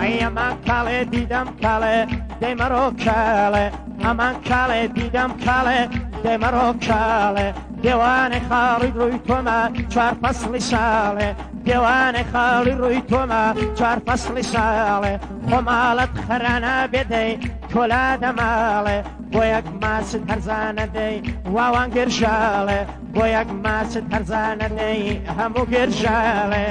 ئەی ئەمان کاڵێ دیدەم کاڵێ دەیمەڕۆ کاڵێ، ئەمان کاڵێ دیدەم کاڵێ دەیمەڕۆ کاڵێ، دێوانەی خاڵی ڕووی تۆمە چوار فەسڵی ساڵێ، دێوانەی خاڵی ڕووی تۆمە چوار فەسڵی ساڵێ، خۆ ماڵت خەرانە بێدەی تۆلا دەماڵێ، بۆ یەک ماچت هەرزانە دەی واوان گرژاڵێ، بۆ یەک ماچت هەرزانە دەی هەموو گرژاڵێ.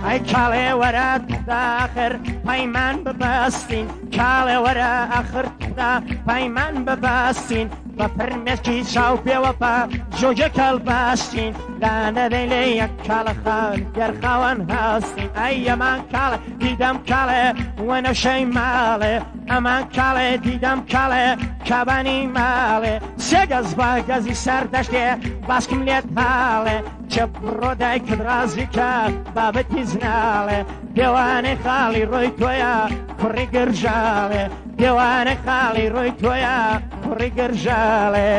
ئەی کاڵێ وەرە توخدا ئاخر پەیمان ببەستین، کاڵێ وەرە ئاخر توخدا پەیمان ببەستین، بە فرمێسکی چاو پێوەپا جۆگە کەڵبەستین، لا نەدەی لێ یەک کاڵە خان گەر خاوەن هەستین. ئەی ئەمان کاڵێ دیدەم کاڵێ وەنەوشەی ماڵێ، ئەمان کاڵێ دیدەم کاڵێ کابانی ماڵێ، سێ گەز بە گەزی سەر دەشتێ باسکم لێت هاڵێ، چ بڕۆ دایکت ڕازی کە بابەتی زناڵێ، دێوانەی خاڵی ڕۆی تۆیە کوڕی گرژاڵێ، دێوانەی خاڵی ڕۆی تۆیە کوڕی گرژاڵێ.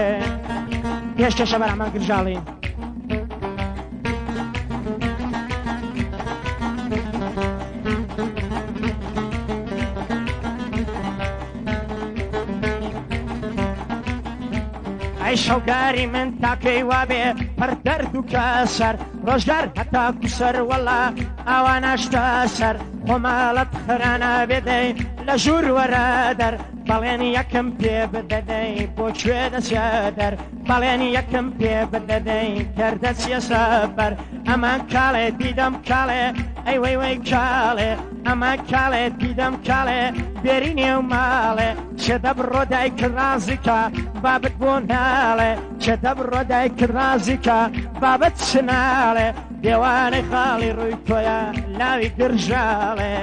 پێشکەشە بەرامەر گرژاڵی. ئەی شەوگاری من تاکەی وابێ پڕ دەرد و کەسەر، ڕۆژگار هەتا کوسەر وەڵا ئاوا ناشتە سەر، خۆ ماڵت خرانە بێدەی لە ژوور وەرە دەر، بەڵێنی یەکم پێ بدەدەی بۆ کوێ دەچێ دەر، بەڵێنی یەکم پێ بدەدەی کەر دەچیە سەفەر، ئەمان کاڵێ دیدەم کاڵێ ئەی وەی وەی کاڵێ، ئەمان کاڵێ دیدەم کاڵێ بێری نێو ماڵێ، چێ دەبڕۆ دایکت ڕازیکە بابت بۆ ناڵێ، چێ دەبڕۆ دایکت ڕازیکە بابت چ ناڵێ، دێوانەی خاڵی ڕووی تۆیە لاوی گرژاڵێ.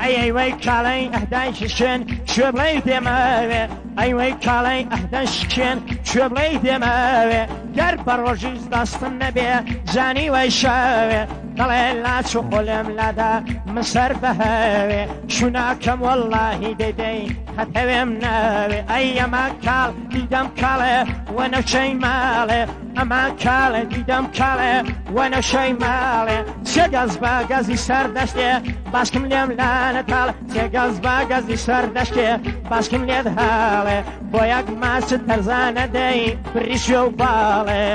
ئەی ئەی وەی کاڵەی ئەهدای شکێن کوێ بڵێی دێمەوێ، ئەی وەی کاڵەی ئەهدای شکێن کوێ بڵێی دێمەوێ، گەر بە ڕۆژیش دەستم نەبێ جانی وەی شەوێ، دەڵێ لاچ و خۆلم لادا من سەر بەهەوێ، شوناکەم وەڵاهی دەیدەی قەت هەوێم ناوێ. ئەی ئەمان کاڵ دیدەم کاڵێ وەنەوشەی ماڵێ، ئەمان کاڵێ دیدەم کاڵێ وەنەوشەی ماڵێ، سێ گەز بە گەزی سەر دەشتێ باسکم لێم لانە تاڵ، سێ گەز بە گەزی سەر دەشتێ باسکم لێت هاڵێ، بۆ یەک ماچت تەرزانە دەی بریشێ و باڵێ.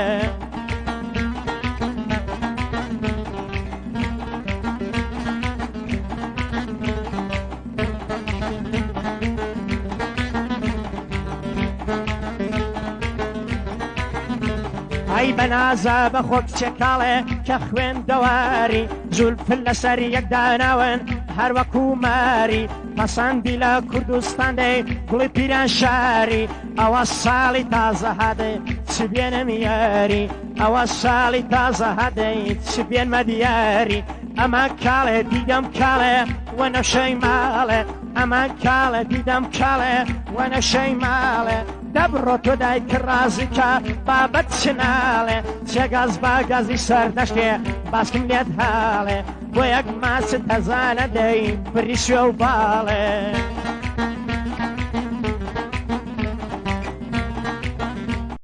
ئەی بەنازە بە خۆ کچێ کاڵێ کە خوێندەواری، زولفل لەسەر یەک داناون هەر وەکو ماری، پەسەندی لە کوردستان دەی گوڵی پیران شاری، ئەوە ساڵی تازە هادەی چ بێنم یاری، ئەوە ساڵی تازە هادەی چ بێنمە دیاری، ئەمە کاڵێ دیدەم کاڵێ وەنەوشەی ماڵێ، ئەمە کاڵێ دیدەم کاڵێ وەنەوشەی ماڵێ، دەبڕۆ تۆ دایک ڕازیکە بابەت چ ناڵێ، چێ گاز بە گازی سەر دەشتێ باسکم لێت هاڵێ، بۆ یەک ماچت هەزانە دەی بریشێ و باڵێ.